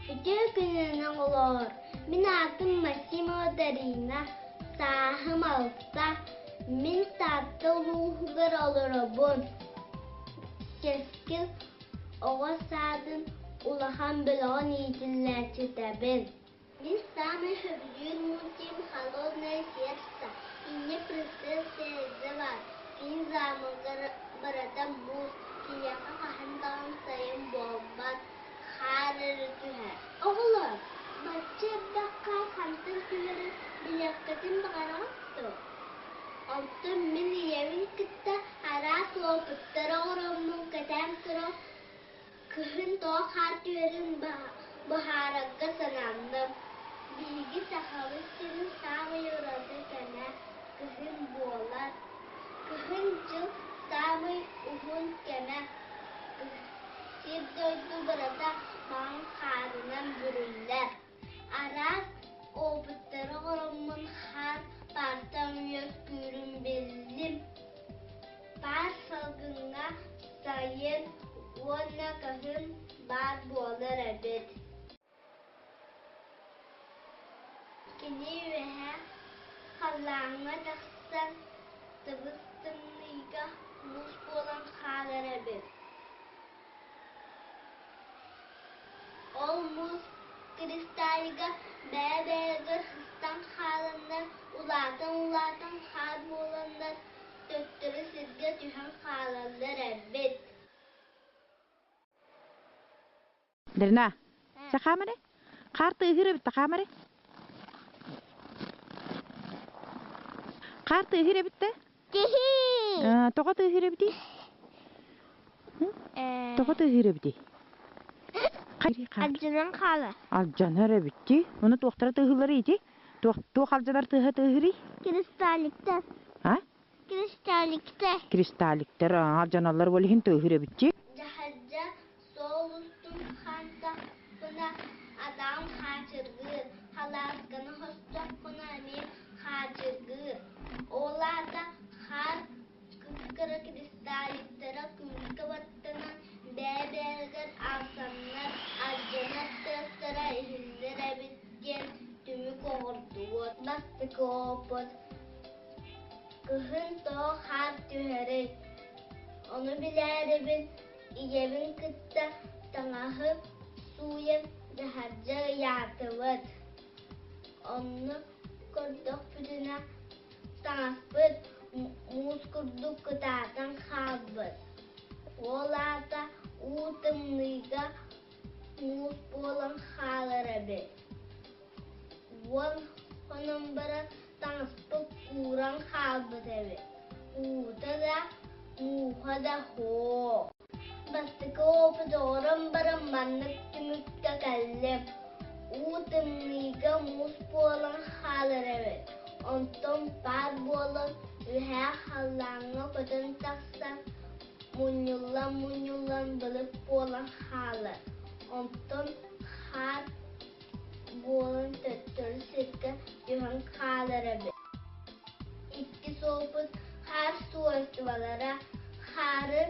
Үтүө күнүнэн оҕолоор! Мин аатым Максимова Дарина, сааһым алта. Мин Таатта улууһугар олоробун. Кэскил оҕо саадын улахан бөлөҕүн иитиллээччитэбин. Мин саамай сөбүлүүр мультим «Холодное сердце». Инньэ принцесса Эльза баар, кини замокка барыта муус, киниэхэ хаһан даҕаны сайын буолбат, хаар эрэ түһэр. Оҕолор, бачча элбэх хаар хантан түһэрин билиэххитин баҕараҕыт дуо? Онтон мин ийэбин кытта араас опыттары оҥороммун кэтээн туран Кыһын тоҕо хаар түһэрин быһаарарга сананным. Биһиги Сахабыт сирин саамай ураты кэмэ кыһын буолар. Кыһын дьыл саамай уһун кэмэ. Сир-дойду барыта маҥан хаарынан бүрүллэр. Араас опыттары оҥороммун хаар паартан үөскүүрүн биллим. Паар салгыҥҥа сайын уонна кыһын баар буолар эбит. Кини үөһэ халлааҥҥа тахсан тыбыс-тымныйга муус буолан хаалар эбит. Ол муус кристаллига бэйэ-бэйэлэригэр сыстан хааланнар, улаатан-улаатан хаар буоланнар, төттөрү сиргэ түһэн хаалаллар эбит. Дарина, чэ хаам эрэ. Хаар тыаһыыр эбит да хаам эрэ. Хаар тыаһыыр эбит да? Тиһии! Тоҕо тыаһыыр эбитий? Тоҕо тыаһыыр эбитий? Алдьанан хаалар. Алдьанар эбитий. Ону туохтара тыаһыылларый ити? Туох туох алдьанар тыаһа тыаһыырый? Кристалликтар. А? Кристалликтар. Кристалликтар алдьаналлар ол иһин тыаһыыр эбитий. Дьаһалдьа суол устун хаамтахпына атаҕым хаачыргыыр, халаасканы хостохпуна эмиэ хаачыргыыр. Ол аата хаар кып-кыра кристалликтара күүскэ баттанан бэйэ-бэйэлэригэр аалсаннар алдьанар тыастара иһиллэр эбит диэн түмүк оҥордубут. Бастакы опыт Кыһын тоҕо хаар түһэрий? Ону билээрибин ийэбин кытта таҥаһы сууйан таһырдьа ыйаатыбыт. Онно көрдөхпүтүнэ таҥаспыт муус курдук кытаатан хаалбыт. Ол аата уу тымныыга муус буолан хаалар эбит. Уон хонон баран таҥаспыт кууран хаалбыт эбит. Уута да, мууһа да суох. Бастакы опыт оҥорон баран маннык түмүккэ кэллим. Уу тымныыга муус буолан хаалар эбит. Онтон паар буолан үөһээ халлааҥҥа көтөн тахсан мунньуллан-мунньуллан былыт буолан хаалар. Онтон хаар буолан төттөрү сиргэ түһэн хаалар эбит. Иккис опыт хаар свойстволара хаары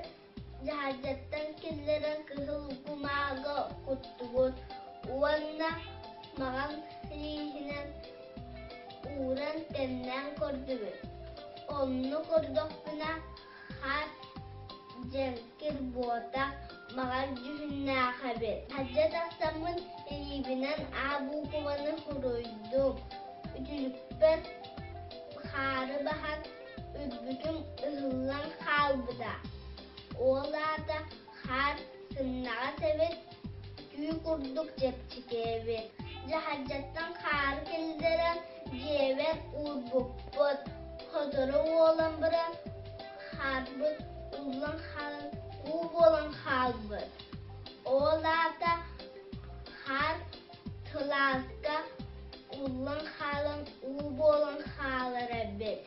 дьаһалдьаттан киллэрэн кыһыл кумааҕыга куттубут уонна маҕан лииһинэн ууран тэмнээн көрдүбүт. Онно көрдөхпүнэ хаар дьэҥкир буотах маҕан дьүһүннээх эбит. Хадьа тахсаммын илиибинэн А буукубаны суруйдум. Үтүлүкпэр хаары баһан үрбүтүм ыһыллан хаалбыта. Ол аата хаар сымнаҕас эбит, түү курдук чэпчэки эбит. Дьаһалдьаттан хаары киллэрэн дьиэбэр уурбуппут. Сотору буолан баран хаарбыт ууллан хаалан уу буолан хаалбыт. Ол аата Сааска ууллан хаалан уу буолан хаалар эбит.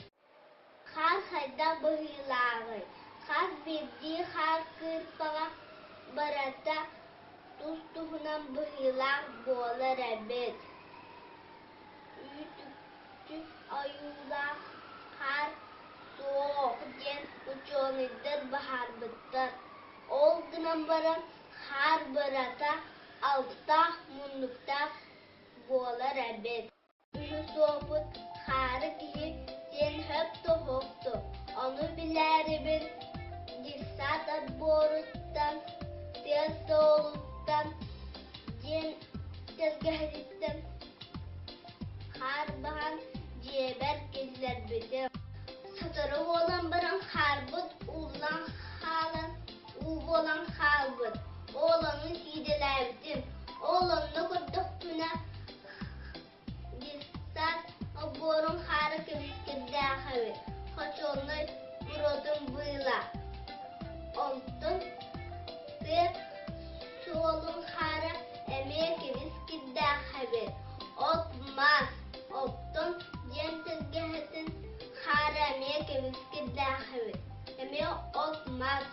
Хаар хайдах быһыылааҕый? Хас биирдии хаар кыырпаҕа барыта тус-туһунан быһыылаах буолар эбит. Үүт-үкчү ойуулаах хаар суох диэн учуонайдар быһаарбыттар. Ол гынан баран хаар барыта алтаах муннуктаах буолар эбит. Үһүс уопут хаары киһи сиэн хөп тоһукту, ону билээрибин десант отборуттан, тыа суолуттан диэн тэлгэһэтиттэн хаар баһан дьиэбэр киллэрбитим. Сотору буолан баран хаарбыт ууллан хаалан уу буолан хаалбыт. Ол ону сиидэлээбитим. Ол онно көрдөхпүнэ Десант оббуорун хаара көмүскэрдээх эбит, хочуолунай буруотун быыла. Онтон тыа суолун хаара эмиэ кибис-кирдээх эбит, от-мас, оттон дьиэм тэлгэһэтин хаара эмиэ кибис-кирдээх эбит, эмиэ от-мас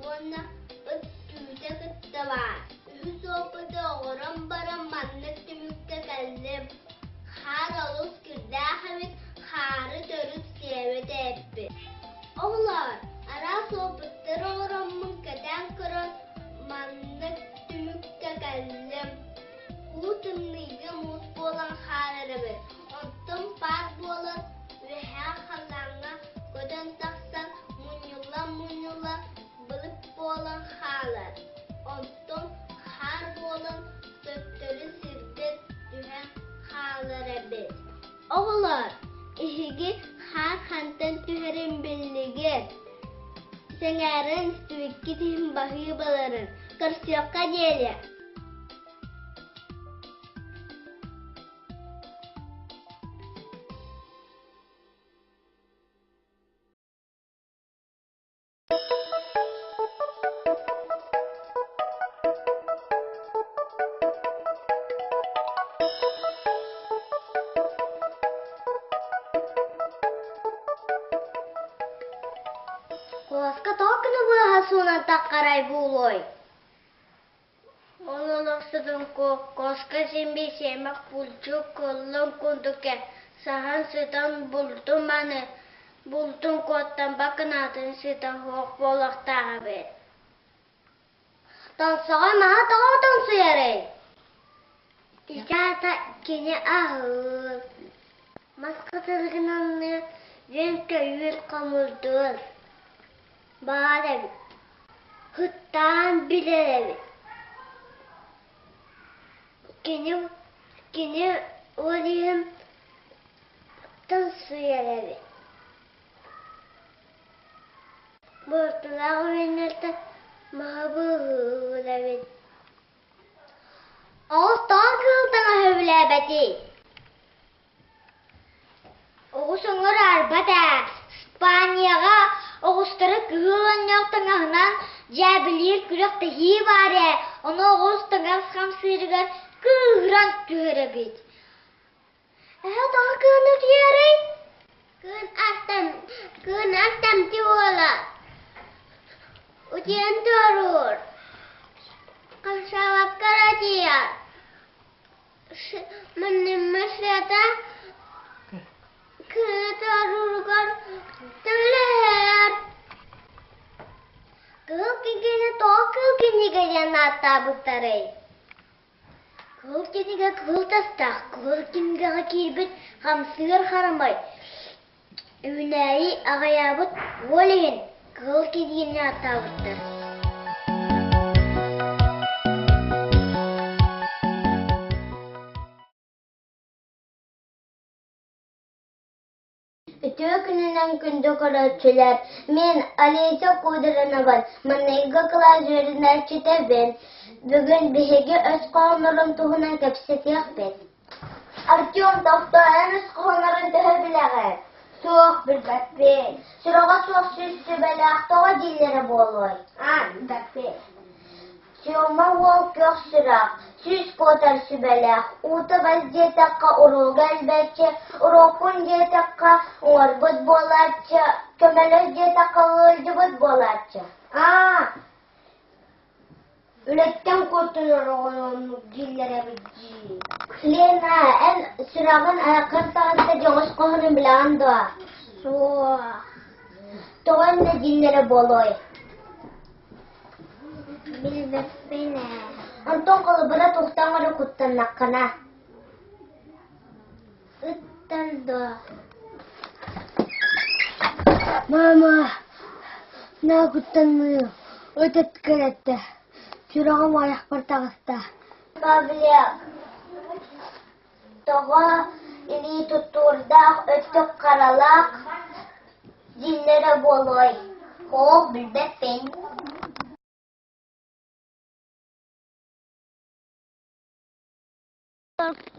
уонна ыт түүтэ кытта баар. Үһүс опыты оҥорон баран маннык түмүккэ кэллим. Хаар олус кирдээх эбит, хаары төрүт сиэбэт эппит. Оҕолоор, араас опыттары оҥороммун кэтээн көрөн маннык түмүккэ кэллим. Уу тымныйга муус буолан хаалар эбит, онтон паар буолан үөһээ халлааҥҥа көтөн тахсан мунньуллан-мунньуллан былыт буолан хаалар, онтон хаар буолан төттөрү сиргэ түһэн хаалар эбит. Оҕолор, эһиги хаар хантан түһэрин биллигит? Сэҥээрэн истибиккит иһин баһыыбаларын көрсүөххэ диэри. Куоска тоҕо күнү быһа суунан таххарай буолуой? Ол олохсутун куоска син биир сиэмэх булчут кыллын курдук саһан сытан бултун маны бултун куоттаммат гынаатын сыта суох буолуохтаах эбит. Тоҥсоҕой маһа тоҕо тоҥсуйарый? Ити кини аһыыр, мас кытылыгын анныгар үөн-көйүүр хомурдуур баар эбит, һыттаан билэр эбит. Кини кини ол иһин тоҥсуйар эбит. Буортулаах үөннэртэн маһы быыһыыр эбит. Оҕус тоҕо кыыл таҥаһы сөбүлээбэтий? Оҕус оҥор арбат ээ, Испанияҕа оҕустары кыһыл өҥнөөх таҥаһынан дьээбэлиир күрэхтэһии баар ээ, ону оҕус таҥас хамсыырыгар кыыһыран түһэр эбит. Эһэ тоҕо кыһын утуйарый? Кыһын астан, кыһын астамчы буолар. Утуйан туоруур. Хамсаабакка эрэ утуйар. Манныммыт сыата кыһыны туорууругар төлөһөр. Кыһыл кинигэни тоҕо кыыл кинигэ диэн ааттаабыттарый? Кыһыл кинигэ кыһыл тастаах, кыһыл кинигэҕэ киирбит хамсыыр харамай, үүнээйи аҕыйаабыт уол иһин кыһыл кинигэни ааттаабыттар. Үтүө күнүнэн күндү көрөөччүлэр! Мин Олеся Кудринова, маҥнайгы кылаас үөрэнээччитэбин. Бүгүн биһиги өс хоһооннорун туһунан кэпсэтиэхпит. Артем, тохтоо, эн өс хоһооннорун төһө билэҕин? Суох, билбэппин. Сүрэҕэ суох сүүс сүбэлээх тоҕо дииллэрэ буолуой? Аа, билбэппин. Сёма уол күөх сүрэх, сүүс куотар сүбэлээх, уута бас диэтэххэ уруога элбээччи, уруоккун диэтэххэ уҥарбыт буолааччы, көмөлөс диэтэххэ ыалдьыбыт буолааччы. Аа, үлэттэн куттанар оҕону оннук дииллэр эбит дии. Лена, эн сүрэҕин айаххар таҕыста дьоҕус хоһону билэҕин дуо? Суох. Тоҕо иннэ дииллэрэ буолуой? Билбэппин ээ. Онтон холобура туохтан эрэ куттаннаххына? Ыттан дуо? Мама, наа куттанныым, ыт эткэлэттэ, сүрэҕим айахпар таҕыста. Павлик, тоҕо илии тутуурдаах, өттүк харалаах дииллэрэ буолуой? Суох, билбэппин.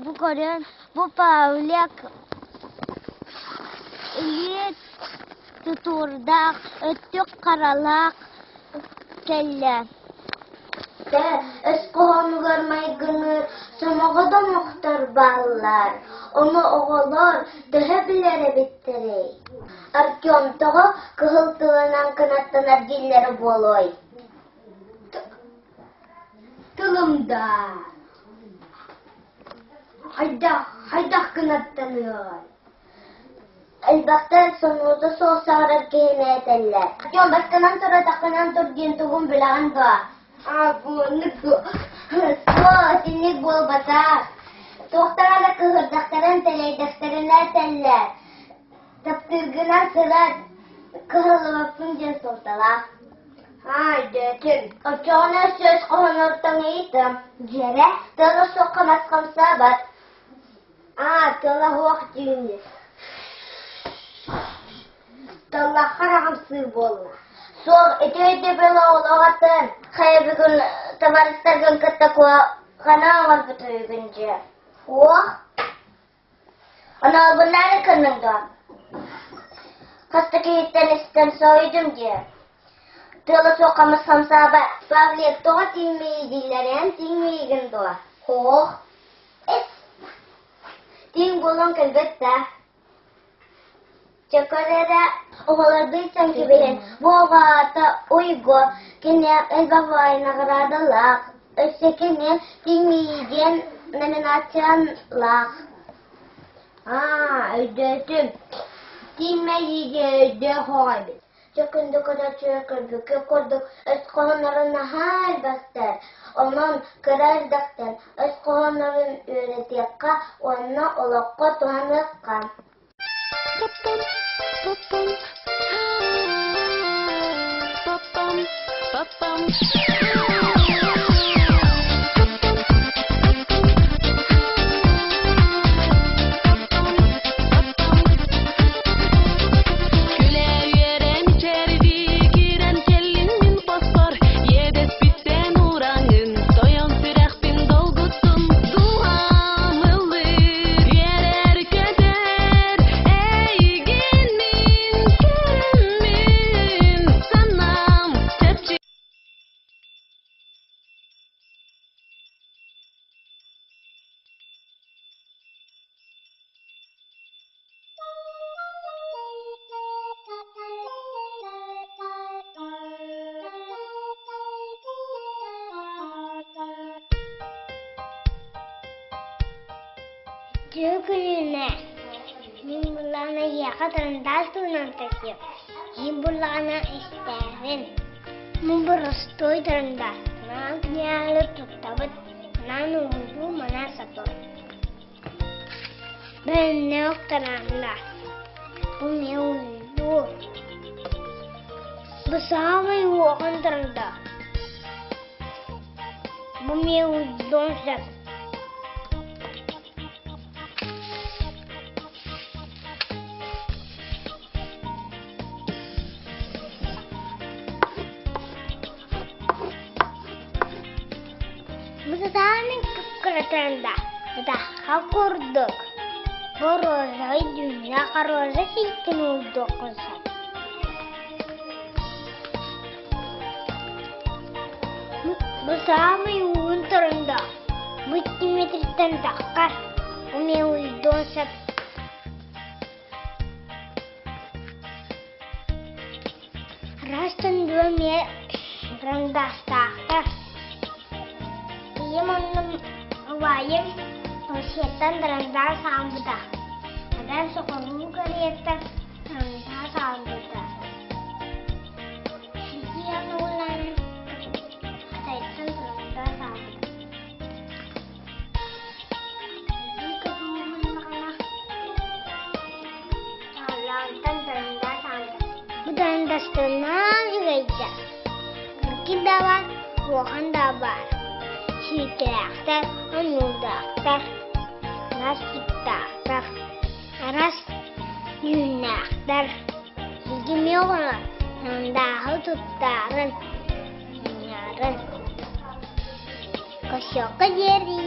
Бу көрөн, бу Павлик илии тутуурдаах, өттүк харалаах кэллэ. Өс хоһоонугар майгыныыр сомоҕо домохтор бааллар, ону оҕолор төһө билэр эбиттэрий? Артем тоҕо кыһыл тылынан кынаттанар дииллэрэ буолуой? Тылым да хайдах хайдах кынаттаныай? Элбэхтэр сонуота суох саҥарар киһини этэллэр. Артем бастанан тур, атаххынан тур диэн тугун билэҕин дуо? Аа, бу оннук дуо? Суох, итинник буолбатах. Туохтара да кыһырдахтарын, тэлэйдэхтэринэ этэллэр. Таптыыргынан сырат, кыһаллыбаппын диэн суолталаах. Аа, өйдөөтүм. Оччоҕуна сөс хоһоноруттан ыйытым. Дьиэрэ, тыала суохха мас хамсаабат. Аа, тыала суох диигин. Таллахха эрэ хамсыыр буолла. Суох, ити өйдөбүл олох атын. Хайа бүгүн табаарыстаргын кытта куһаҕаны оҥорбут үһүгүн дьиэ. Суох. Онообунаары кынныҥ дуо? Хас да киһиттэн истэн соһуйдум дии. Тыала суох хамыс хамсаабат. Павлик, тоҕо тииҥмии дииллэр эн тииҥмиигин дуо? Суох. Эс. Тииҥ буолан кэлбэт да. Чэ көр эрэ, оҕолордуу истэн кэбиһин. Бу оҕо аата Уйгу, кини элбэх баҕайы наҕараадалаах. Өссө кини тииҥмии диэн номинациялаах. Аа, өйдөөтүм. Тииҥмэйии диэн өйдөөх оҕо эбит. Дьэ күндү көрөөччүлэр көрбүккэ курдук өс хоһооннорун наһаа элбэхтэр. Онон кыра эрдэхтэн өс хоһооннорун үөрэтиэххэ уонна олоххо туһаныахха. Күлэ үөрэн чэрдии киирэн кэллин мин хоспор иэдэспиттэн уураҥын тойон сүрэхпин долгуттун дууһам ыллыыр үөрэр көтөр эйигин мин көрөммүн санаам чэпчи Дьыл күнүнэ мин буллаҕына эйиэхэ тарандаас туһунан кэпсиэм. Мин буллаҕына истээбин. Мин боростуой тарандаас. Манаан княгалы туттабыт. Манаан уһуйдуу, манаан сатыыр. Бэлэмнээх тараанна. Бу мин уһуйдуу. Бу саамай уоҕун тарандаа. Бу мин уһуйдуон сөп. Бытаанын кыккыратан да, бытахха курдук, бу розовай дьүһүннээх роза сииккин уурдуоххун сөп. Бу саамай уһун турунда. Бу метртэн таххар. Умеуйдуон сөп. Араас дуо эмиэ бырандаастаахтар. Ийэм онно убайым Россияттан дырандаас аҕалбыта. Эбээм соҕуруу Кореяттан дырандаас аҕалбыта. Ситиһэн уоллаан Кытайтан дырандаас аҕалбыта. Бу дандастынаан үгэйдэ. Кыргын да бар, улахан да бар. Сиикэлээхтэр, оннуурдаахтар, араас типтаахтар, араас дьүһүннээхтэр. Һиги оҕолор сандааһы туттаарын, мунньаарын. Косяка диэри.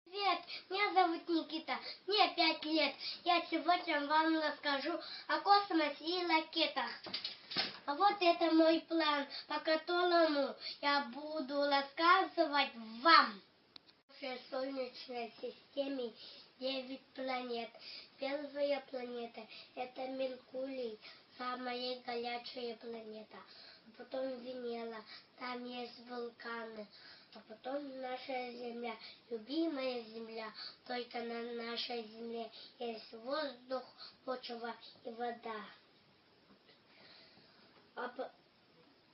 Привет, меня зовут Никита, мне 5 лет. Я сегодня вам расскажу о космосе и ракетах. А вот это мой план, по которому я буду рассказывать вам. В нашей Солнечной системе 9 планет. Первая планета – это Меркурий, самая горячая планета. Потом Венера, там есть вулканы. А потом наша Земля, любимая Земля. Только на нашей Земле есть воздух, почва и вода. А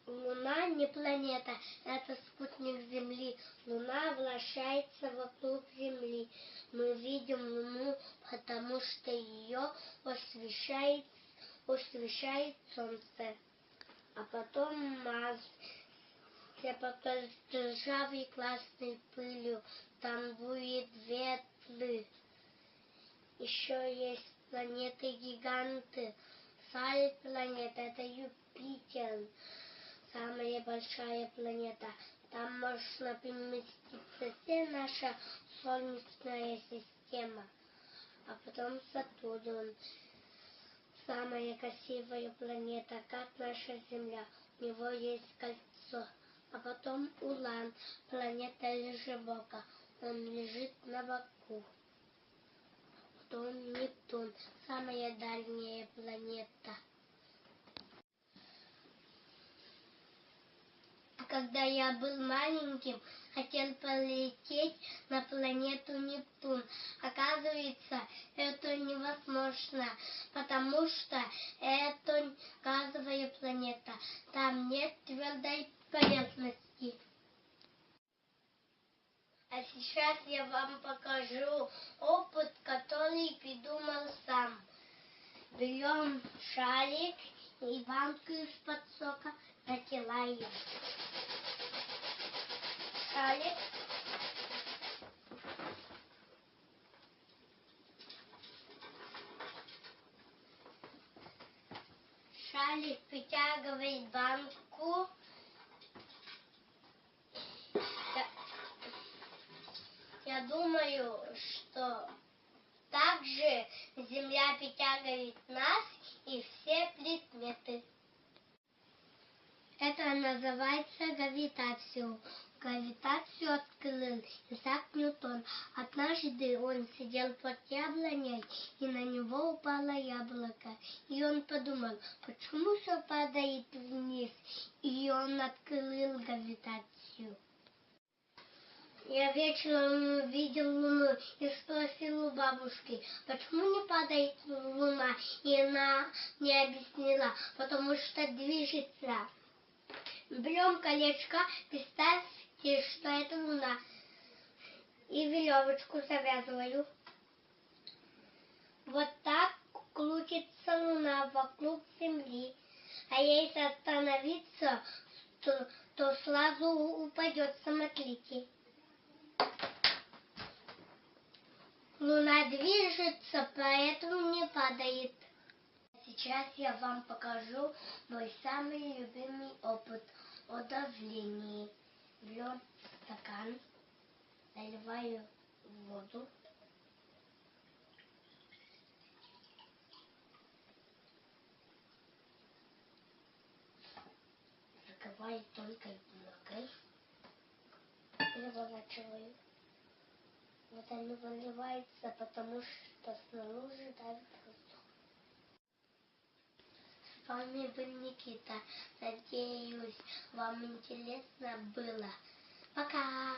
Луна не планета, это спутник Земли. Луна вращается вокруг Земли. Мы видим Луну, потому что ее освещает, освещает Солнце. А потом Марс, ржавой красной пылью, там дует ветры. Еще есть планеты-гиганты. Самая планета – это Юпитер, самая большая планета. Там можно поместиться вся наша Солнечная система. А потом Сатурн, самая красивая планета, как наша Земля. У него есть кольцо. А потом Уран, планета Лежебока. Он лежит на боку. Потом Нептун, самая дальняя планета. Когда я был маленьким, хотел полететь на планету Нептун. Оказывается, это невозможно, потому что это газовая планета. Там нет твердой поверхности. А сейчас я вам покажу опыт, который придумал сам. Берем шарик и банку из-под сока, натираем. Шарик. Шарик притягивает банку. Я думаю, что также Земля притягивает нас и все предметы. Это называется гравитацию. Гравитацию открыл Исаак Ньютон. Однажды он сидел под яблоней, и на него упало яблоко. И он подумал, почему все падает вниз? И он открыл гравитацию. Я вечером увидел луну и спросил у бабушки, почему не падает луна, и она мне объяснила, потому что движется. Берем колечко, представьте, что это луна, и веревочку завязываю. Вот так крутится луна вокруг земли. А если остановиться, то, то сразу упадет, смотрите. Луна движется, поэтому не падает. Сейчас я вам покажу мой самый любимый опыт о давлении. Берем стакан, наливаю воду. Закрываю тонкой бумагой. Переворачиваю. Вода не выливается, потому что снаружи давит воздух. С вами был Никита. Надеюсь, вам интересно было. Пока!